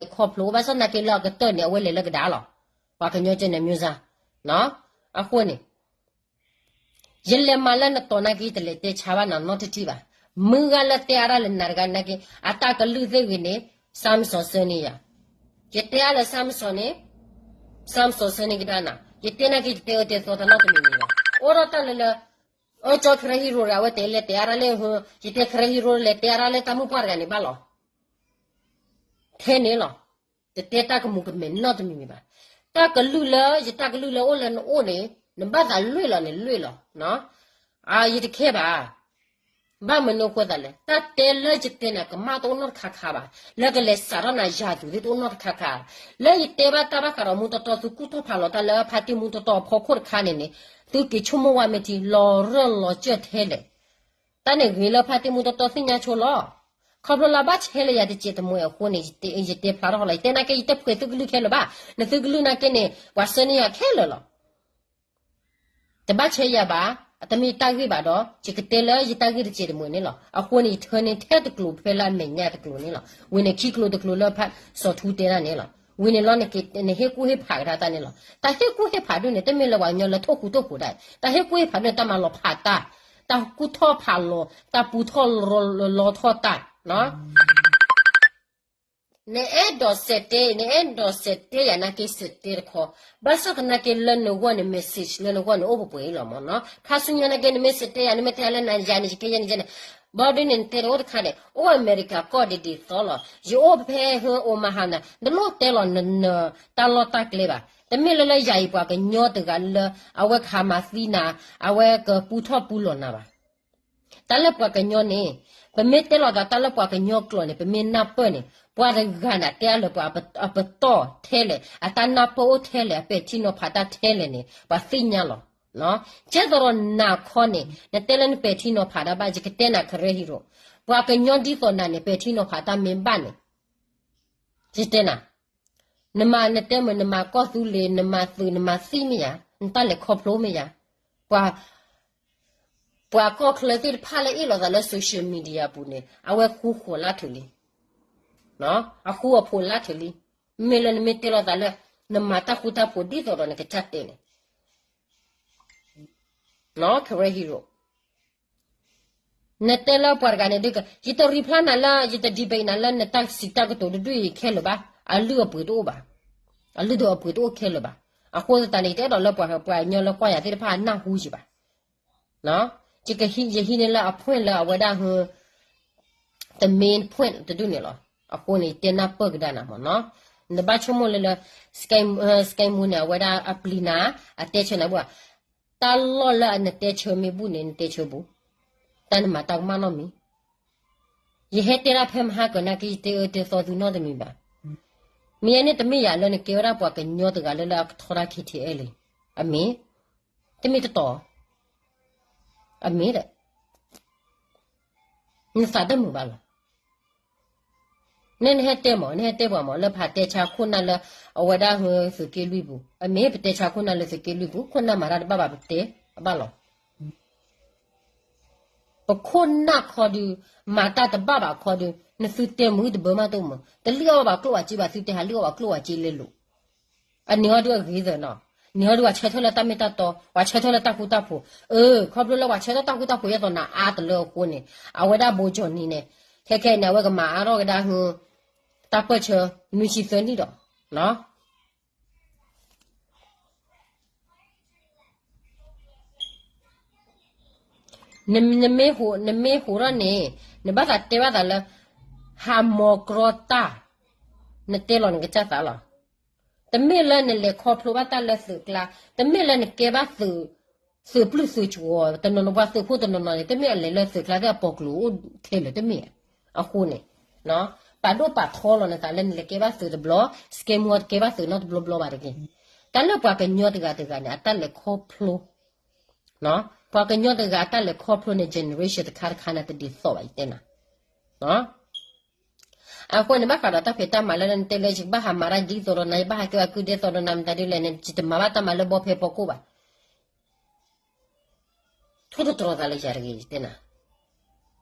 ခီဖျိဘၣ်ဆၣ်သနာ်က့လၢအကတၢၢ်န့ၣ် အဝဲလဲၤလၢကဒါလီၤ. ပှၤကညီကဲန့ၣ် မျိုးစား, အဃိန့ၣ် ယလဲၤမၤလၢနတီၤနာ်က့ ယတလဲၤတဲဆါဘၣ်နၤနီတထံၣ်ဘၣ်. မုၢ်ဂၤလၢတဲအါဒၣ်လၢနၤတဂၤနာ်က့ အတၢ်ကလုၢ်သ့ၣ်ဂ့ၤန့ၣ် စၢ်မစီၤဆၢန့ၢ်ယၤ, ယတဲအါလၢစၢ်မစီၤန့ၣ်, စၢ်မစီၤဆၢန့ၢ်ကဒါနၤ, ယတဲနာ်က့ ယတဲအၢတဲသီတၢ်နီတမံၤမံၤဘၣ်. အိၣ်ဒီးတၢ်လၢလၢ အၢကၠီ Karen Hero တဂၤ အဝဲတဲလဲၤတဲအါဒၣ်လၢ ယတဲ Karen Hero လဲၤတဲအါဒၣ်လၢတၢ်မုၣ်ပှၢ်တဂၤန့ၣ်ဘၣ်လီၤ. ထဲန့ၣ်လီၤ. တတဲတၢ်ကမူၤကမဲာ်နီတမံၤမံၤဘၣ်. တၢ်ကလုၢ်လၢ ယတၢ်ကလုၢ်လၢအိၣ်လၢနအိၣ်န့ၣ် နဘၣ်သးလွံၢ်လီၤန့ၣ်လွံၢ်လီၤ. ယတခဲဘၣ်. ဘၣ်မနုၤအဃိသတးလဲၣ်, တၢ်တဲလၢယတဲန့ၣ် ကမၣ်တအိၣ်နီတခါခါဘၣ်, လၢကလဲၤစးထီၣ်နၤယၤသူးသ့ၣ်တအိၣ်နီတခါခါ. လၢယတဲဘၣ်တၢ်ဘၣ်ဃးဒီးမူတီတီ သုကူၣ်ထီၣ်ဖးလီၤတၢ်လၢဖါတံၢ်မူတီတီအဖီခိၣ်တခါန့ၣ်န့ၣ်, သုက့ၤဆိကမိၣ်ဝဲမ့ၢ်ထံ လီၤရၢၢ်လီၤစၢၢ်ထဲလဲၣ်. တၢ်န့ၣ်ဂ့ၤလၢဖါတံၢ်မူတီတီသ့ၣ်ညါဆိလီၤ. ခီဖျိလၢဘၣ်ဆဲးလၢယၤတစဲးတမှဲၤအဃိန့ၣ် ယတဲဖျါထီၣ်လီၤ. ယတဲနာ်က့ ယတဖှဲးသုကလုၢ်ခဲလၢာ်ဘၣ်. နသုကလုၢ်နာ်က့န့ၣ် ပှၤဆှၢန့ၢ်ယၤခဲလၢာ်လီၤ. တဘၣ်ဆဲးယၤဘၣ်, အတမ့ၢ်တၢ်ဂ့ၢ်ဘၣ်ဒီး ယကတဲလၢယတၢ်ဂ့ၢ်တစဲးတမှဲၤန့ၣ်လီၤ. အဃိန့ၣ် ယထၢန့ၢ်ထဲတကျိၤဖဲလၢအမဲာ်ညါတကျိၤန့ၣ်လီၤ. ဝံၤန့ၣ်ခံကျိၤတကျိၤလၢစီၤထူတဲတၢ်န့ၣ်လီၤ. ဝံၤန့ၣ်လီၤ နဟ့ၣ်ကူၣ်ဟ့ၣ်ဖးကဒါတၢ်န့ၣ်လီၤ. တၢ်ဟ့ၣ်ကူၣ်ဟ့ၣ်ဖးဒ်န့ၣ် တမ့ၢ်လၢပှၤကညီလၢထိၣ်ဃူထိၣ်ဖိးဒၣ်, တၢ်ဟ့ၣ်ကူၣ်ဟ့ၣ်ဖးဒ်န့ၣ် တၢ်မၤလီၤဖးတၢ်, တၢ်ကူၣ်ထီၣ်ဖးလီၤ, တၢ်ပူထီၣ်လီထီၣ်တၢ် နအဲၣ်ဒိးစဲးတဲ, နအဲၣ်ဒိးစဲးတဲယၤနာ်က့ စဲးတဲတခီ, ဘၣ်ဆၣ်သနာ်က့လၢနဂီၢ်န့ၣ် message လၢနဂီၢ်န့ၣ် အိၣ်ပှဲၤပှဲၤလီၤမ့ၢ်နီၤ. ခါဆူညါနာ်က့ နမ့ၢ်စဲးတဲယၤ နမ့ၢ်တဲယၤလၢနယၤန့ၣ် ယကဲယဲန့ၣ်ယဲန့ၣ်, ဘၣ်ဒ်န့ၣ် နတဲတအိၣ်တခါန့ၣ် အိၣ်အမဲရကၤကီၢ်ဒ်ဒ်သိးလီၤ. ယအိၣ်ဖဲဟၢ Omaha နၤ နလိၣ်တဲလီၤနတၢ်လီၢ်တၢ်ကျဲဘၣ်. တမ့ၢ်လၢလၢယၤအံၤပှၤကညီတဂၤလၢ အဝဲကဟးမၤသံနၤ, အဝဲကပူထီၣ်ပူလီၤနၤဘၣ်. တၢ်လၢပှၤကညီန့ၣ်, ပမ့ၢ်တဲလီၤသးတၢ်လၢပှၤကညီကျိာ်န့ၣ် ပမ့ၢ်နၢ်ပၢၢ်န့ၣ် ပှၤတဂၤန့ၣ် တဲအါလၢပှၤအပတီၢ်ထဲလဲၣ်, အတၢ်နၢ်ပၢၢ်အိၣ်ထဲလဲၣ်, အပဲာ်ထံနီၤဖးတၢ်ထဲလဲၣ်န့ၣ် ပှၤသ့ၣ်ညါလီၤ. ကဲသိးဒီးနၤခီန့ၣ် နတဲလၢနပဲာ်ထံနီၤဖးတၢ်ဘၣ်, ယကတဲနၤ Karen Hero, ပှၤကညီဒ်သိးနၤန့ၣ် ပဲာ်ထံနီၤဖးတၢ်မ့ၢ်ဘၣ်န့ၣ် ယတဲနၤ, နမၤနတဲမ့ၢ် နမၤကီၢ်သူလ့ၤ, နမၤသုး နမၤသံမ့ၢ်ယၤ, နတၢ်လဲၤခီဖျိမ့ၢ်ယၤ, ပှၤ ပှၤကီၢ်ချၢသ့ၣ်တဖၣ်လၢအ့ၣ်လိာ်သးလၢ social media ပူၤန့ၣ် အဝဲဃူဃီၤလၢထူးလံ, အဃူအဖိးလၢထူးလံ. မ့ၢ်လၢနမ့ၢ်တဲလိာ်သးလၢ နမၤတၢ်ဃူတၢ်ဖိးဒ်သိးဒီးနကစၢ်တဲန့ၣ် Karen Hero, နတဲလၢပှၤတဂၤန့ၣ်ဒ်က ယတ reply နၤလၢ ယတ debate နၤလၢနတၢ်စံးတၢ်ကတိၤတဒူၣ်အံၤခဲလၢာ်ဘၣ်, အလုၢ်အပှ့ၤတအိၣ်ဘၣ်, အလုၢ်ဒီးအပှ့ၤတအိၣ်ခဲလၢာ်ဘၣ်. အဃိသတးန့ၣ် ယတအဲၣ်ဒိးလၢပှၤ ပှၤကညီလၢကွၢ်ယၤသ့ၣ်တဖၣ်အနၢ်ဟူယံၤဘၣ်. ယဟံးန့ၢ်လၢအ point လၢအဝဲဒၣ် the main point တဒူၣ်န့ၣ်လီၤ. အဃိန့ၣ် ယတဲနၢ်ပၢၢ်ကဒါနၤမ့ၢ်နီၤ, နဘၣ်ဆိကမိၣ်လၢလၢ Sky Moo န့ၣ် အဝဲဒၣ်အပျံၤနၤ, အတဲဆၢနၤဘူၣ်, တၢ်လီၢ်လၢအနတဲဆၢမ့ၢ်ဘူၣ်န့ၣ် နတဲဆၢဘူၣ်, တၢ်နမၤတၢ်ကမၣ်နီတမံၤ. ယဟဲတဲဒၣ်ဖဲမဟါကၢၤနာ်က့ ယတဲအၢတဲသီသုနီတမံၤဘၣ်. မ့ၢ်ယဲန့ၣ်တမ့ၢ်ယၤလၢနကဲဝဲဒၣ်ပှၤကညီတဂၤလၢလၢအကထီဒါ K T L လံ, အမ့ၢ်, တမ့ၢ်တတီၤ, အမ့ၢ်ဒီး နသးတမုာ်ဘၣ်လီၤ. န့ၣ်နဟဲတဲမး, နဟဲတဲပှၤမး လၢပတဲဆါခိၣ်နၢ်လၢ အဝဲဒၣ်ဟၢသုးက့လွံၢ်ပူၤ, အမ့ၢ်ပတဲဆါခိၣ်နၢ်လၢသုးက့လွံၢ်ပူၤ, ခိၣ်နၢ်မၤတၢ်တဘၣ်ဘၣ်ပတဲ, အဘၣ်လီၤ. ပခိၣ်နၢ်ခီဒုး, မၤတၢ်တဘၣ်ဘၣ်ခီဒုး, နသုတဲမုာ်တဘၢမးတအိၣ်မး, တလုၢ်အီၣ်ဘၣ်ကျိၣ်ဝဲက့ဘၣ်, သုတဲဟးလုၢ်အီၣ်ဘၣ်ကျိၣ်ဝဲက့လဲၤလိာ်. အန့ၣ်ဟီဒုးအဂ့ၤသၢနီၤ, န့ၣ်ဟီဒုးပှၤဆၢထၢၣ်လၢတၢ်မ့ၢ်တၢ်တီ, ပှၤဆၢထၢၣ်လၢတၢ်ဃူတၢ်ဖိး, အၢ ခီဖျိလၢပှၤဆၢထၢၣ်တၢ်ဃူတၢ်ဖိးယဲသိးနၤအါတလၢအဃိန့ၣ်, အဝဲဒၣ်ဘိကၠီၣ်နံၤန့ၣ်, ခဲခဲအံၤန့ၣ် အဝဲကမၤအါထီၣ်ကဒါဟူ, တၢ်ပၢၢ်ဆၢ, နွံဆံသၢနံၣ်ဒီး, နမ့ၢ်ဟူးထီၣ်န့ၣ်, နဘၣ်သးတဲဘၣ်သးလၢ, ဟးမီၤကြီတၢ်, နတဲလီၤနကစၢ်သးလီၤ. တမ့ၢ်လၢနလဲၤခီဖျိဘၣ်တၢ်လၢသုးကျါ, တမ့ၢ်လၢနကဲဘၣ်သုး, သုးပျုၢ်သုးကဝီၤ, တနီၤနီၤပှၤသုးခိၣ်တနီၤနီၤန့ၣ် တမ့ၢ်အလဲၤလၢသုးကျါသ့ၣ်အပီၤကျိၤအိၣ်ခဲလၢာ်တမ့ၢ်, အဃိန့ၣ်, ပာ်ဒိၣ်ပာ်ထီလီၤနသးလၢနလဲၤကဲဘၣ်သုးတဘျီ, စကဲမူကဲဘၣ်သုးနီတဘျီဘျီဘၣ်တဂ့ၤ. တၢ်လၢပှၤကညီတဂၤတဂၤန့ၣ် အတၢ်လဲၤခီဖျိ ပှၤကညီတဂၤအတၢ်လဲၤခီဖျိန့ၣ် generation တခါတခါန့ၣ် တဒ်သိးဘၣ် ယတဲနၤ. အဃိန့ၣ် ဘၣ်ဃးဒီးတၢ်ဖံးတၢ်မၤလၢနတဲလၢ ယကဘၣ်ဟးမၤတၢ်ဒ်သိးဒီးနၤ, ယဘၣ်ဟးကဲအကုၢ်ဒ်သိးဒီးနၤ မတၤဒ်လဲၣ်န့ၣ် ယတမၤဘၣ်တၢ်မၤလၢဘီဖဲဖီခိၣ်ဘၣ်. ထိၣ်တတြီၤသးလၢယၤတဂ့ၤ ယတဲနၤ.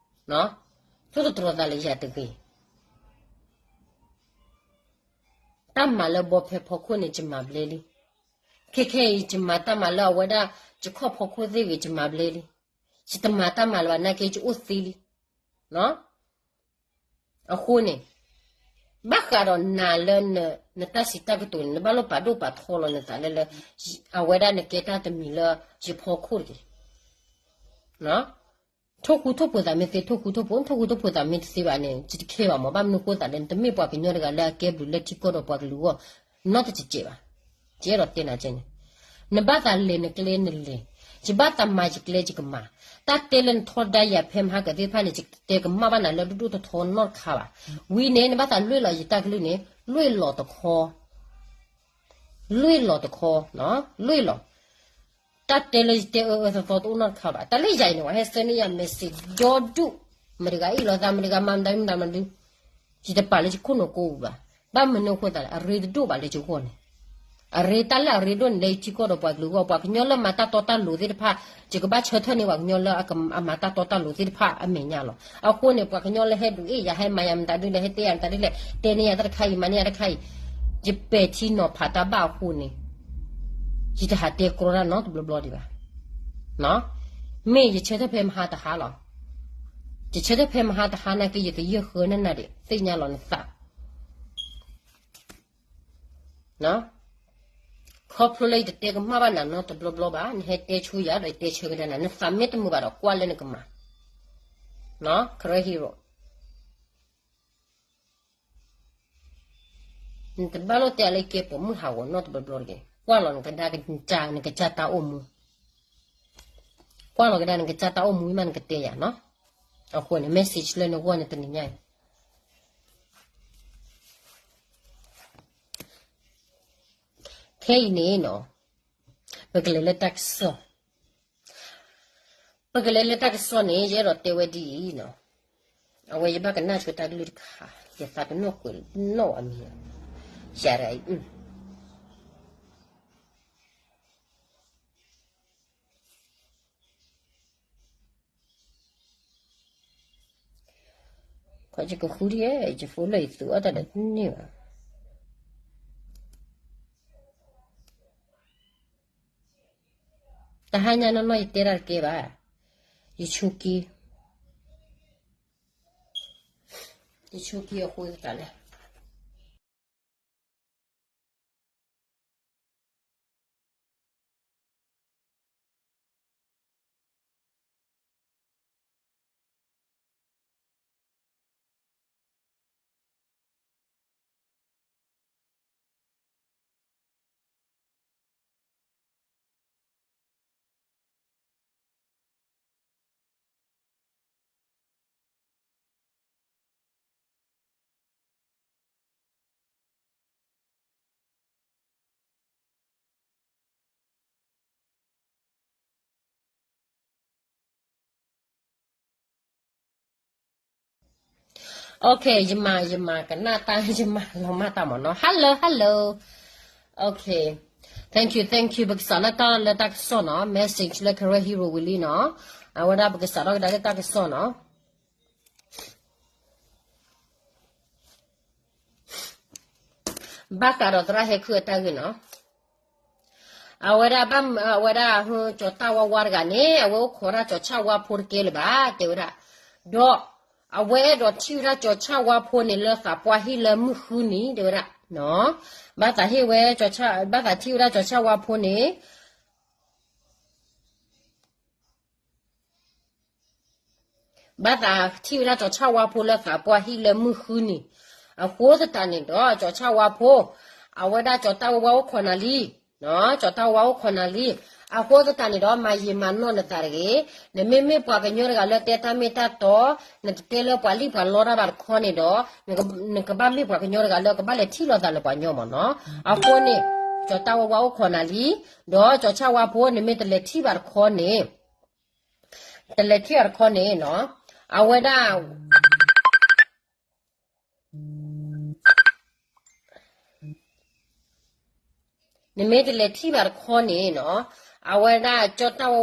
ထိၣ်တတြီၤသးလၢယၤတဂ့ၤ. တၢ်မၤလၢဘီဖဲဖီခိၣ်န့ၣ် ယမၤဘျဲလံ. ခဲခဲအံၤ ယမၤတၢ်မၤလၢအဝဲဒၣ် ယခီၣ်ဖီခိၣ်သ့ၣ်ဂ့ၤ ယမၤဘျဲလံ. ယတမၤတၢ်မၤလၢၤဘၣ် နာ်က့ ယအိၣ်သ့လံ. အဃိန့ၣ် ဘၣ်ဃးဒီးနၤလၢ နတၢ်စံးတၢ်ကတိၤန့ၣ် နဘၣ်လိၣ်ပာ်ဒိၣ်ပာ်ထီလီၤနသးလၢလၢ အဝဲဒၣ်နကဲတၢ်တမံၤလၢ ယဖီခိၣ်တက့ၢ်. ထိၣ်ဃူထိၣ်ဖိးသးမ့ၢ်သ့ ထိၣ်ဃူထိၣ်ဖိး, ထိၣ်ဃူထိၣ်ဖိးသးမ့ၢ်တသ့ဘၣ်န့ၣ် ယတခဲဘၣ်မး. ဘၣ်မနုၤအဃိသတးလဲၣ် နတမ့ၢ်ပှၤကညီတဂၤလၢအကဲဘျုးလၢထံကီၢ်ဒီးပှၤကလုာ်အဂီၢ် နီတစဲးဘၣ်. ယအဲၣ်ဒိးတဲနၤကဲန့ၣ်, နဘၣ်သးလဲၤနကျဲနလဲၤ, ယဘၣ်သးမၤယကျဲယကမၤ. တၢ်တဲလၢနထီဒါယၤဖဲမဟါကသ့ၣ်တဖၣ်န့ၣ် ယတဲကမၣ်ဘၣ်နၤလၢဒိၣ်ဒိၣ်ထီထီနီတခါဘၣ်. ဝံၤန့ၣ် နဘၣ်သးလွဲၢ်လီၤယတၢ်ကလုၢ်န့ၣ် လွဲၢ်လီၤတခီ လွဲၢ်လီၤတခီ, လွဲၢ်လီၤ. တၢ်တဲလၢယတဲအၢအၢသီသီတအိၣ်နီတခါဘၣ်. တၢ်လၢယၤအံၤန့ၣ် ပှၤဟဲဆှၢန့ၢ်ယၤ message ဒီဒူၣ်, မတၤတဂၤအ့ၣ်လိာ်သး, မတၤတဂၤမၤမတၤမတၤမတၤ, ယတပာ်လၢယခိၣ်နူာ်ကိးပူၤဘၣ်. ဘၣ်မနုၤအဃိသတးလဲၣ် အရ့တဒိၣ်ဘၣ်လၢယဂီၢ်န့ၣ်, အရ့တၢ်လၢအရ့ဒိၣ်န့ၣ် လၢယထံကီၢ်ဒီးပှၤကလုာ်အဂီၢ်, ပှၤကညီလၢမၤတၢ်တီတၢ်လိၤသ့ၣ်တဖၣ်, ယကဘၣ်ဆၢထၢၣ်န့ၢ်ပှၤကညီလၢအမၤတၢ်တီတၢ်လိၤသ့ၣ်တဖၣ်အမဲာ်ညါလီၤ. အဃိန့ၣ် ပှၤကညီလၢဟဲဒုးအ့ၣ်ယၤ ဟဲမၤယၤမတၤဒုလဲၣ်, ဟဲတဲယၤမတၤဒုလဲၣ်, တဲန့ၢ်ယၤတၢ်တခါအံၤ မၤန့ၢ်ယၤတခါအံၤ, ယပဲာ်ထံနီၤဖးတၢ်ဘၣ်အဃိန့ၣ် ယတဟးတဲကြီတၢ်နီတဘျီဘျီဒံးဘၣ်. မ့ၢ်ယဆၢထၢၣ်ဖဲမဟါတဟါလီၤ. ယဆၢထၢၣ်ဖဲမဟါတဟါနာ်က့ ယကယဲၢ်ဃၢနၢ်နၢ်ဒံး သ့ၣ်ညါလီၤနသး. ခီဖျိလၢယတတဲကမၣ်ဘၣ်နၤနီတဘျီဘျီဘၣ်, နဟဲတဲဆူယၤဒီးယတဲဆၢကဒါနၤ, နသးမ့ၢ်တမုာ်ဘၣ်ဒီးကွၢ်လၢနကမၤ, ကရၢဟံရိၤ နတဘၣ်လိၣ်တဲလၢကဲပိာ်မုၣ်ဟးဂီၤနီတဘျီဘျီတဂ့ၤ. ကွၢ်လီၤနကဒါ နကစၢ်တၢ်အိၣ်မူ, ကွၢ်လီၤကဒါနကစၢ်တၢ်အိၣ်မူမးနကတဲယၤနီၤ. အဃိန့ၣ် message လၢနဂီၢ်န့ၣ်တနံၤညါအံၤ ခဲအံၤန့ၣ်နီၤ, ပကလဲၤလၢတၢ်ကစီၣ်, ပကလဲၤလၢတၢ်ကစီၣ်န့ၣ် ယအဲၣ်ဒိးတဲဝဲဒ်အံၤနီၤ, အဝဲယဘၣ်ကနၣ်ဆိတၢ်ကလုၢ်တခါ, ယသးကနီၣ်ကွဲးနီၣ်ဝဲမံၤ, ယၤဒၣ်အံၤ ခီယကဃုဒ်ယဲ ယဖိလၢယသူအီၣ်တၢ်ဒီးတန့ၢ်ဘၣ်. တဟါညါနီၢ်နီၢ်ယတဲတၢ်တကဲဘၣ်, ယဆိက့, ယဆိက့အဃိသတးလဲၣ်. Okay, ယမၤ ယမၤကနၣ်တၢ် ယမၤလီၤမၢ်တၢ်မ့ၢ်နီၤ. Hello, hello. Okay, thank you, thank you. ပကစးထီၣ်လၢတၢ်ကစီၣ်နီၤ, message လၢ Karen Hero ဝံၤလံနီၤ. အဝဲဒၣ်ပကစးထီၣ်ကဒါလၢတၢ်ကစီၣ်နီၤ. ဘၣ်ဃးဒီးသရၣ်ဟဲခုၣ်အတၢ်ဂ့ၢ်နီၤ. အဝဲဒၣ်ဘၣ် အဝဲဒၣ် ကၠီၤတၢ်ဝါဝါတဂၤန့ၣ် အဝဲအိၣ်ခိးဒၣ်ကၠီၤဆၣ်ဝါဖိတကဲလၢၤဘၣ် တဲဝဲဒၣ်, ဒီးအဝဲအဲၣ်ဒိးထံၣ်ဝဲဒၣ်ကၠီၤဆၣ်ဝါဖိန့ၣ် လၢသးပှၢ်ဟံၣ်လၢမုၢ်ဃုနံၤ တဲဝဲဒၣ်, ဘၣ်သးဟ့ၣ်ဝဲ, ဘၣ်သးထံၣ်ဝဲဒၣ်ကၠီၤဆၣ်ဝါဖိန့ၣ် ဘၣ်သးထံၣ်ဝဲဒၣ်ကၠီၤဆၣ်ဝါဖိလၢသးပှၢ်ဟံၣ်လၢမုၢ်ဃုနံၤ, အဃိသတးန့ၣ်ဒီး ကၠီၤဆၣ်ဝါဖိ, အဝဲဒၣ်ကၠီၤတၢ်ဝါဝါအိၣ်ခိးနၤလံ, ကၠီၤတၢ်ဝါဝါအိၣ်ခိးနၤလံ, အဃိသတးန့ၣ်ဒီး မၤယံာ်မၤနီၢ်နသးတဂ့ၤ, နမ့မ့ၢ်ပှၤကညီတဂၤလၢတဲတၢ်မ့ၢ်တၢ်တီ, နတတဲလၢပှၤလံၣ်ပှၤလီတၢ်ဘၣ်တခီန့ၣ်ဒီး, နကဘၣ်မ့ၢ်ပှၤကညီတဂၤလၢကဘၣ်လဲၤထံၣ်လိာ်သးလၢပှၤကညီမ့ၢ်နီၤ. အဃိန့ၣ်, ကၠီၤတၢ်ဝါဝါအိၣ်ခိးနၤလံ, ဒီးကၠီၤဆၣ်ဝါဖိ နမ့ၢ်တလဲၤထံၣ်ဘၣ်တခီန့ၣ် တလဲၤထံၣ်အီၤတခီန့ၣ်နီၤ, အဝဲဒၣ် နမ့ၢ်တလဲၤထံၣ်ဘၣ်တခီန့ၣ်နီၤ, အဝဲဒၣ် ကၠီတၢ်ဝါ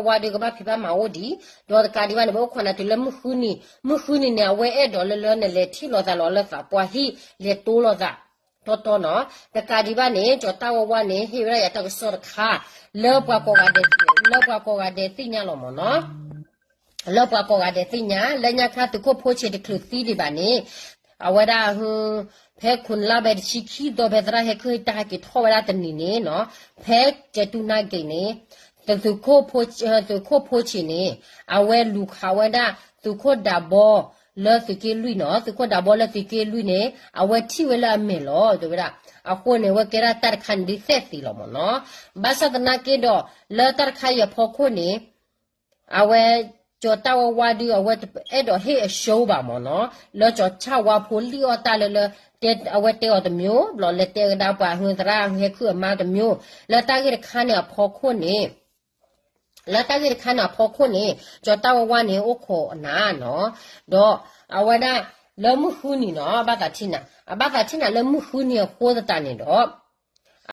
ဝါဒီးကဘၣ်ဖံးဘၣ်မၤအိၣ်ဒံး, ဒီးတကးဒံးဘၣ်န့ၣ် ပအိၣ်ခိးနၤတုၤလၢမုၢ်ဃုနံၤ, မုၢ်ဃုနံၤန့ၣ် အဝဲအဲၣ်ဒိးလၢလၢနလဲၤထံၣ်လိာ်သးလီၤလၢသးပှၢ်ဟံၣ် လဲၤတိလိာ်သး တီတီနီၤ, တကးဒံးဘၣ်န့ၣ် ကၠီၤတၢ်ဝါဝါန့ၣ် ဟ့ၣ်ဝဲဒၣ်ယၤတၢ်ကစီၣ်တခါ လၢပှၤကိးဂၤဒဲး, လၢပှၤကိးဂၤဒဲးသ့ၣ်ညါလီၤမ့ၢ်နီၤ. လၢပှၤကိးဂၤဒဲးသ့ၣ်ညါ လၢညါခါသုးခိၣ်ဖိဆံးတချုးသံဒံးဘၣ်န့ၣ်, အဝဲဒၣ် ဖဲခိၣ်နလါဘဲတဆံခံသီ ဖဲသရၣ်ဟဲခူၣ်ဟ့ၣ်တၢ်ဟဲက့ၤထီၣ်ဝဲဒၣ်တနံၤန့ၣ်နီၤ, ဖဲကဲၤတူၢ်နါက့ၤန့ၣ် သုးခိၣ်ဖိဆံးန့ၣ် အဝဲလူၤခးဝဲဒၣ်သုးခိၣ်ဒးဘီလၢသုးက့လွံၢ်နီၤ, သုးခိၣ်ဒးဘီလၢသုးက့လွံၢ်န့ၣ် အဝဲထံၣ်ဝဲလၢအမဲာ်လီၤ တဲဝဲဒၣ်. အဃိန့ၣ် အဝဲကဲဒၣ်တၢ်တခါန့ၣ်ဒုးသဲၣ်သ့လီၤမ့ၢ်နီၤ. ဘၣ်ဆၣ်သနာ်က့ဒီး လၢတၢ်တခါအံၤအဖီခိၣ်န့ၣ် အဝဲ ကၠီၤတၢ်ဝါဝါဒုး အဝဲတအဲၣ်ဒိးဟ့ၣ်အ show ဘၣ်မ့ၢ်နီၤ, လၢကၠီၤတၢ်ဝါဖိလံၣ်အီၣ်တၢ်လၢလၢ တဲ အဝဲတဲအီၤတမျိုး ဘျီလဲၤတဲကဒါပှၤဟုသရၣ်ဟဲခူၣ်အမါတမျိုး, လၢတၢ်ဂ့ၢ်တခါန့ၣ်အဖီခိၣ်န့ၣ် လၢတၢ်ဂ့ၢ်တခါန့ၣ်အဖီခိၣ်န့ၣ် ကၠီၤတၢ်ဝါဝါန့ၣ်အိၣ်ခိးနၤနီၤ, ဒီးအဝဲဒၣ် လၢမုၢ်ဃုနံၤနီၤ အဘၣ်သးထံၣ်နၤ, အဘၣ်သးထံၣ်နၤလၢမုၢ်ဃုနံၤအဃိသတးန့ၣ်ဒီး